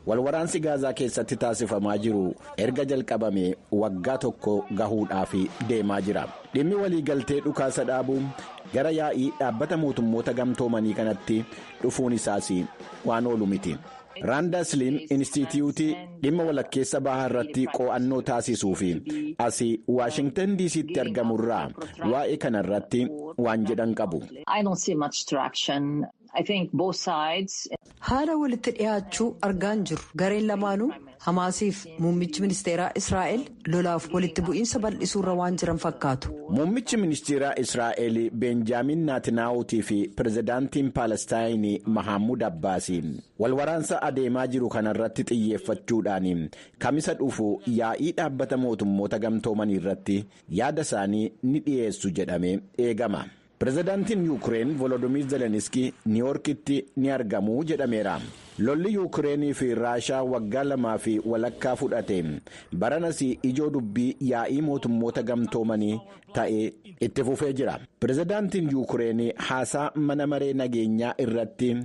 Walwaraansi Gaazaa keessatti taasifamaa jiru erga jalqabame waggaa tokko gahuudhaaf deemaa jira. Dhimmi waliigaltee dhukaasa dhaabuu gara yaa'ii dhaabbata mootummoota gamtoomanii kanatti dhufuun isaas waan oolu miti. Raanda Slim Inistituutii dhimma walakkeessa bahaa irratti qo'annoo taasisuu fi asii Waashingtan DC'tti argamurraa waa'ee kanarratti waan jedhan qabu. Haala walitti dhiyaachuu argaan jiru. Gareen lamaanuu, Hamaasiif muummichi ministeeraa Israa'el, lolaaf walitti bu'iinsa bal'isuurra waan jiran fakkaatu. Muummichi ministeeraa Israa'el Beenjaamin Naatinaawutii fi pirezidaantiin Paalestaayinii Mahammud Abbaas walwaraansa adeemaa jiru kanarratti xiyyeeffachuudhaan kamisa dhufu yaa'ii dhaabbata mootummoota gamtoomanii irratti yaada isaanii ni dhiyeessu jedhamee eegama. Pirezidaantiin Yuukireen Volodimiir Zelenskiy Niiwoorkitti ni argamu jedhameera. Lolli Yuukireenii fi Raashaa waggaa lamaa fi walakkaa fudhate baranas ijoo dubbii yaa'ii mootummoota gamtoomanii ta'ee itti fufee jira. Pirezidaantiin Yuukireen haasaa mana maree nageenyaa irratti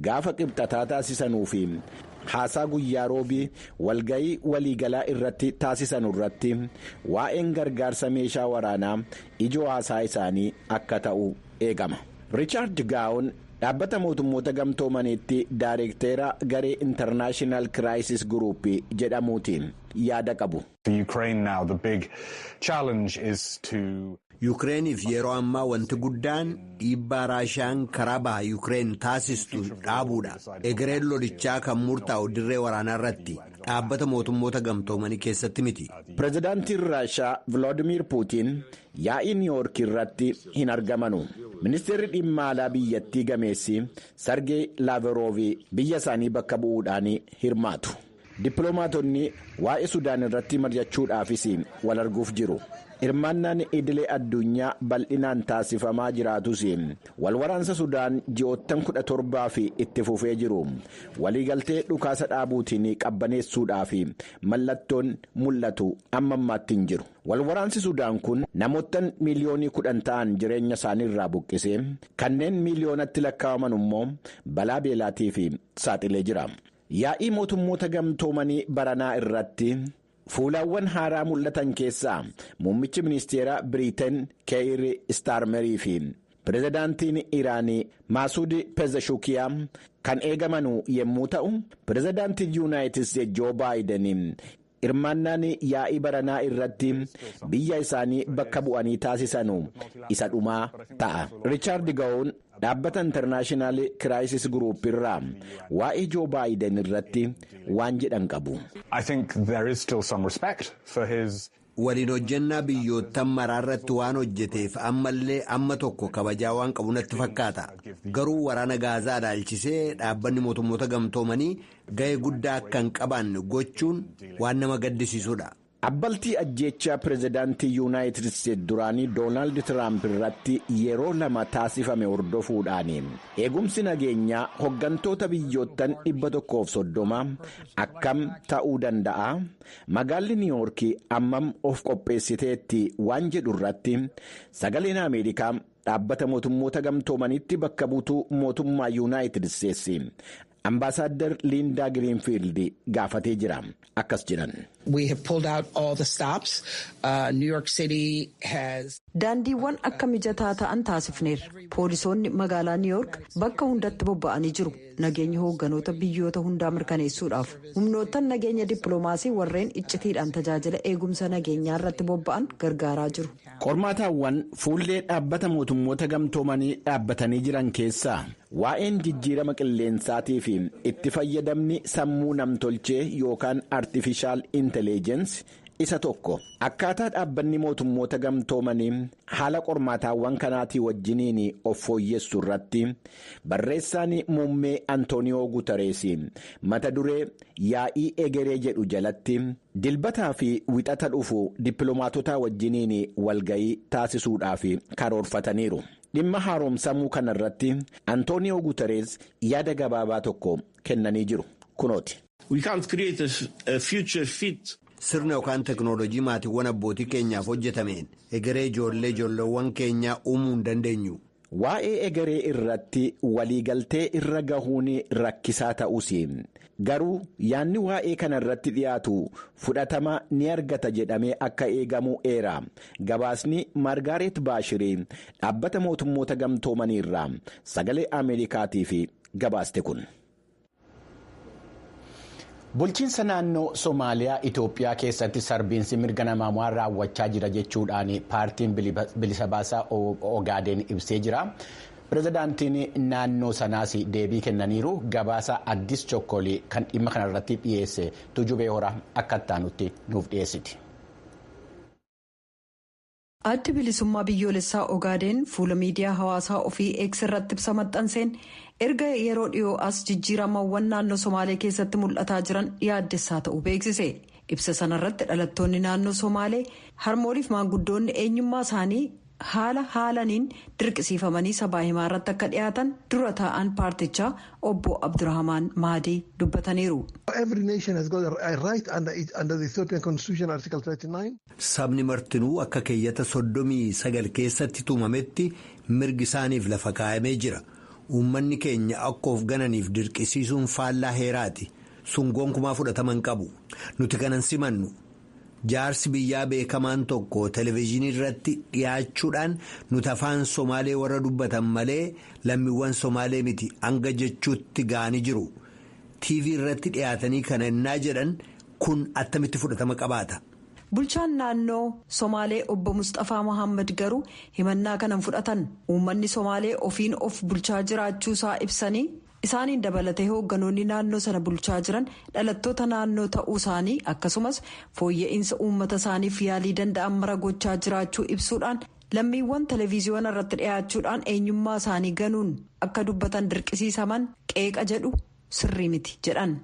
gaafa qibxataa taasisanuu fi haasaa guyyaa roobii walga'ii waliigalaa irratti taasisan irratti waa'een gargaarsa meeshaa waraanaa ijoo haasaa isaanii akka ta'u eegama. Riichaard Gaawon dhaabbata mootummoota gamtoomaniitti daareekteera garee Intarnaashinaal Kiraayisis Guruup jedhamuutiin yaada qabu. Yukireeniif yeroo ammaa wanti guddaan dhiibbaa Raashaan karaa baha Yukireen taasistu dhaabuudha. Egereen lolichaa kan murtaa'u dirree waraanaa irratti, dhaabbata mootummoota gamtoomanii keessatti miti. Pireezidaantiin Raashaa Viloodimiir Puutiin yaa'ii Niiwoork irratti hin argamanu. Ministeerri dhimma alaa biyyattii gameessi Sargee Laaveroovi biyya isaanii bakka bu'uudhaan hirmaatu. Dippiloomaatonni waa'ee Sudaan irratti mari'achuudhaafis wal arguuf jiru. Hirmaannaan idilee addunyaa bal'inaan taasifamaa jiraatus, walwaraansa Sudaan ji'oottan 17 fi itti fufee jiru waliigaltee dhukaasa dhaabuutiin qabbaneessuudhaaf mallattoon mul'atu amma ammaatti hin jiru. Walwaraansi Sudaan kun namoottan miiliyoonii 10 ta'an jireenya isaanii irraa buqqisee, kanneen miiliyoonatti lakkaa'aman immoo balaa beelaatiif saaxilee jira. Yaa'ii mootummoota gamtoomanii baranaa irratti fuulawwan haaraa mul'atan keessaa muummichi ministeeraa Biriiteen Keeyir Istaarmerii fi pirezidaantiin Iraanii Maasuud Pezeshukiyaa kan eegaman yommuu ta'u, pirezidaantiin Yuunaayitid Isteetsi Joo Baayiden hirmaannaan yaa'ii baranaa irratti biyya isaanii bakka bu'anii taasisan isa dhumaa ta'a. Riichaard Ga'oon dhaabbata Intarnaashinaal Kiraayisis Guruup irraa waa'ee Joo Baayiden irratti waan jedhan qabu. Waliin hojjannaa biyyoottan maraa irratti waan hojjeteef ammallee amma tokko kabajaa waan qabu natti fakkaata. Garuu waraana Gaazaa ilaalchisee dhaabbanni mootummoota gamtoomanii ga'ee guddaa akka hin qabaanne gochuun waan nama gaddisiisudha. Abbaltii ajjeechaa pirezidaantii Yuunaayitid Isteetsi duraanii Doonaald Tiraamp irratti yeroo lama taasifame hordofuudhaan eegumsi nageenyaa hoggantoota biyyoottan 130 akkam ta'uu danda'a? Magaalli Niiwoorkii ammam of qopheessiteetti waan jedhu irratti Sagaleen Ameerikaa dhaabbata mootummoota gamtoomanitti bakka buutuu mootummaa Yuunaayitid Isteetsi, Ambaasaadder Liindaa Giriinfiild gaafatee jira. Akkas jedhan. Daandiiwwan akka mijataa ta'an taasifneerra. Poolisoonni magaalaa Niiyoork bakka hundatti bobba'anii jiru. Nageenya hoogganoota biyyoota hundaa mirkaneessuudhaaf humnoottan nageenya dippiloomaasii warreen iccitiidhaan tajaajila eegumsa nageenyaa irratti bobba'an gargaaraa jiru. Qormaataawwan fuullee dhaabbata mootummoota gamtoomanii dhaabbatanii jiran keessaa waa'een jijjiirama qilleensaatii fi itti fayyadamni sammuu namtolchee yookaan artificial intelligence isa tokko. Akkaataa dhaabbanni mootummoota gamtoomanii haala qormaataawwan kanaatii wajjiniin of fooyyessu irratti barreessaan muummee Antooniyoo Guutarees mata duree "Yaa'ii egeree" jedhu jalatti dilbataa fi wixata dhufu dippiloomaatota wajjiniin walga'ii taasisuudhaaf karoorfataniiru. Dhimma haaromsamuu kanarratti Antooniyoo Guutarees yaada gabaabaa tokko kennanii jiru. Kunooti. Sirna yookaan teknoolojii maatiiwwan abbootii keenyaaf hojjetameen egeree ijoollee ijoolleewwan keenyaa uumuu hin dandeenyu. Waa'ee egeree irratti waliigaltee irra gahuun rakkisaa ta'us garuu yaadni waa'ee kana irratti dhiyaatu fudhatama ni argata jedhamee akka eegamu eera. Gabaasni Maargaaret Baashirii dhaabbata mootummoota gamtoomanii irraa sagalee Ameerikaatiif gabaaste kun. Bulchiinsa naannoo Somaaliyaa Itoophiyaa keessatti sarbiinsi mirga namaa raawwachaa jira jechuudhaan paartiin bilisa baasaa Ogaadeen ibsee jira. Pireezidaantiin naannoo sanaas deebii kennaniiru. Gabaasa Addis Chokkolii kan dhimma kanarratti dhiyeesse Tujubee Horaa akka itti nuuf dhiyeessiti. Addi bilisummaa biyyoolessaa Ogaadeen fuula miidiyaa hawaasaa ofii X irratti ibsa maxxanseen erga yeroo dhiyoo as jijjiiramawwan naannoo Somaalee keessatti mul'ataa jiran yaaddessaa ta'uu beeksise. Ibsa sanarratti dhalattoonni naannoo Somaalee harmooliif maanguddoonni eenyummaa isaanii haala haalaniin dirqisiifamanii sabaa himaa irratti akka dhiyaatan dura taa'an paartichaa obbo Abdurrahmaan Mahadii dubbataniiru. Sabni martinuu akka keeyyata 39 keessatti tumametti mirgi isaaniif lafa kaa'amee jira. Uummanni keenya akka of gananiif dirqisiisuun faallaa heeraati. Sun gonkumaa fudhatama hin qabu. Nuti kanan simannu. Jaarsi biyyaa beekamaan tokko televezyiinii irratti dhiyaachuudhaan nuti afaan Somaalee warra dubbatan malee lammiiwwan Somaalee miti hanga jechuutti ga'anii jiru. TV irratti dhiyaatanii kana innaa jedhan kun attamitti fudhatama qabaata. Bulchaan naannoo Somaalee obbo Mustafaa Mohaammed garuu himannaa kanan fudhatan uummanni Somaalee ofiin of bulchaa jiraachuusaa ibsanii. Isaaniin dabalatee hoogganoonni naannoo sana bulchaa jiran dhalattoota naannoo ta'uu isaanii akkasumas fooyya'insa uummata isaaniif yaalii danda'an mara gochaa jiraachuu ibsuudhaan lammiiwwan televiziyoona irratti dhiyaachuudhaan eenyummaa isaanii ganuun akka dubbatan dirqisiisaman qeeqa jedhu sirrii miti jedhan.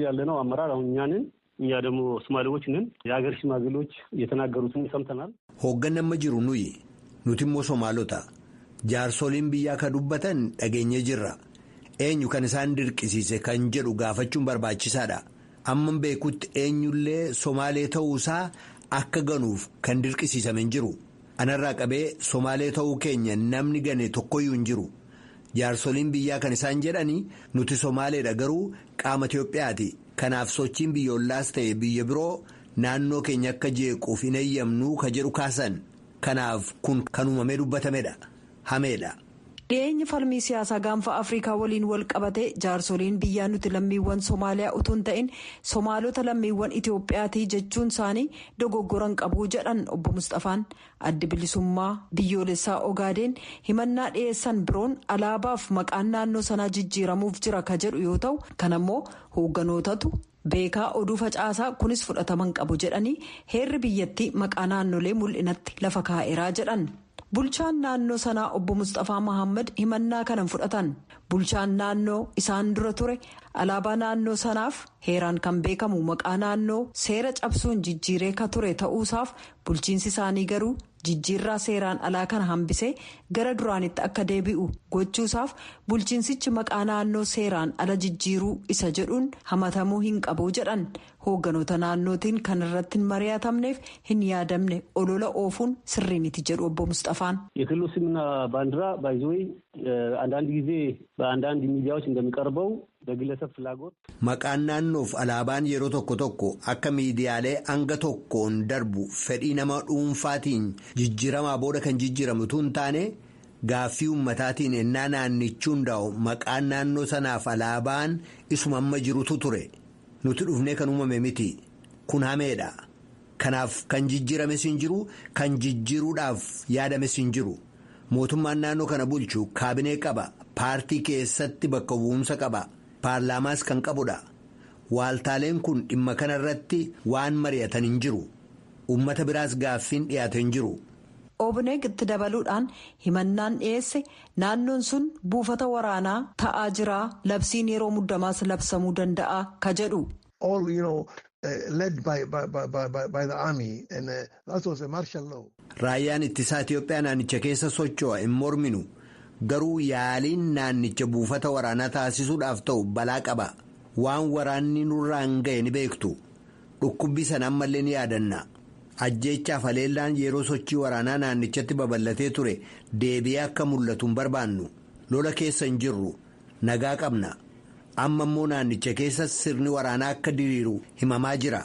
ያለነው አመራር አሁን እኛ ነን። እኛ ደግሞ ሶማሌዎች ነን። የሀገር ሽማግሌዎች የተናገሩትን ሰምተናል። Hoogganni amma jiru nuyi nuti immoo Somaalota jaarsoliin biyyaa ka dubbatan dhageenye jirra. Eenyu kan isaan dirqisiise kan jedhu gaafachuun barbaachisaadha. Amma beekutti eenyullee Somaalee ta'uusaa akka ganuuf kan dirqisiisame hin jiru. Anarraa qabee Somaalee ta'uu keenya namni gane tokkoyyuu hin jiru. Jaarsoliin biyyaa kan isaan jedhani nuti Somaaleedha garuu qaama Itoophiyaati. Kanaaf sochiin biyyoolaas ta'e biyya biroo naannoo keenya akka jeequuf hin eeyyamnu ka jedhu kaasan. Kanaaf kun kan uumamee dubbatamedha. Hameedha. Dhiyeenyi falmii siyaasaa gaanfa Afrikaa waliin wal qabate jaarsoliin biyyaa nuti lammiiwwan Somaaliyaa utuu hin ta'in Somaalota lammiiwwan Itiyoophiyaatii jechuun isaanii dogoggoran qabu jedhan obbo Mustafaan. Addi bilisummaa biyyoolessaa Ogaadeen himannaa dhiyeessan biroon alaabaaf maqaan naannoo sanaa jijjiiramuuf jira ka jedhu yoo ta'u kan ammoo hoogganootatu beekaa oduu facaasaa kunis fudhataman qabu jedhanii heerri biyyattii maqaa naannolee mul'inatti lafa kaa'eeraa jedhan. Bulchaan naannoo sanaa obbo Mustafaa Mohaammed himannaa kanan fudhatan. Bulchaan naannoo isaan dura ture alaabaa naannoo sanaaf heeraan kan beekamu maqaa naannoo seera cabsuun jijjiiree ka ture ta'uusaaf bulchiinsi isaanii garuu jijjiirraa seeraan alaa kana hambisee gara duraanitti akka deebi'u gochuusaaf bulchiinsichi maqaa naannoo seeraan ala jijjiiruu isa jedhuun hamatamuu hin qabu jedhan hoogganoota naannootiin kan irratti hin mari'atamneef hin yaadamne olola oofuun sirrii miti jedhu obbo Mustafaan. የክልሉ ስምና ባንዲራ ባይዘወይ አንዳንድ ጊዜ በአንዳንድ ሚዲያዎች እንደሚቀርበው በግለሰብ ፍላጎት Maqaan naannoof alaabaan yeroo tokko tokko akka miidiyaalee hanga tokkoon darbu fedhii nama dhuunfaatiin jijjiiramaa booda kan jijjiiramu utuu hin taane gaaffii uummataatiin ennaa naannichi hundaa'u maqaan naannoo sanaaf alaabaan isuma amma jirutu ture. Nuti dhufnee kan uumame miti. Kun hameedha. Kanaaf kan jijjiirames hin jiru, kan jijjiiruudhaaf yaadames hin jiru. Mootummaan naannoo kana bulchu kaabinee qaba. Paartii keessatti bakka bu'umsa qaba. Paarlaamaas kan qabudha. Waaltaaleen kun dhimma kana irratti waan mari'atan hin jiru. Uummata biraas gaaffiin dhiyaate hin jiru. Obneeg itti dabaluudhaan himannaan dhiyeesse naannoon sun buufata waraanaa ta'aa jira labsiin yeroo muddamaas labsamuu danda'a ka jedhu. Raayyaan ittisaa Itiyoophiyaa naannicha keessa socho'a hin morminu. Garuu yaaliin naannicha buufata waraanaa taasisuudhaaf ta'u balaa qaba. Waan waraanni nurraan ga'e ni beektu. Dhukkubbii sana ammallee ni yaadanna. Ajjeechaaf haleellaan yeroo sochii waraanaa naannichatti babal'atee ture deebi'ee akka mul'atu hin barbaannu. Lola keessa hin jirru. Nagaa qabna. Amma immoo naannicha keessa sirni waraanaa akka diriiru himamaa jira.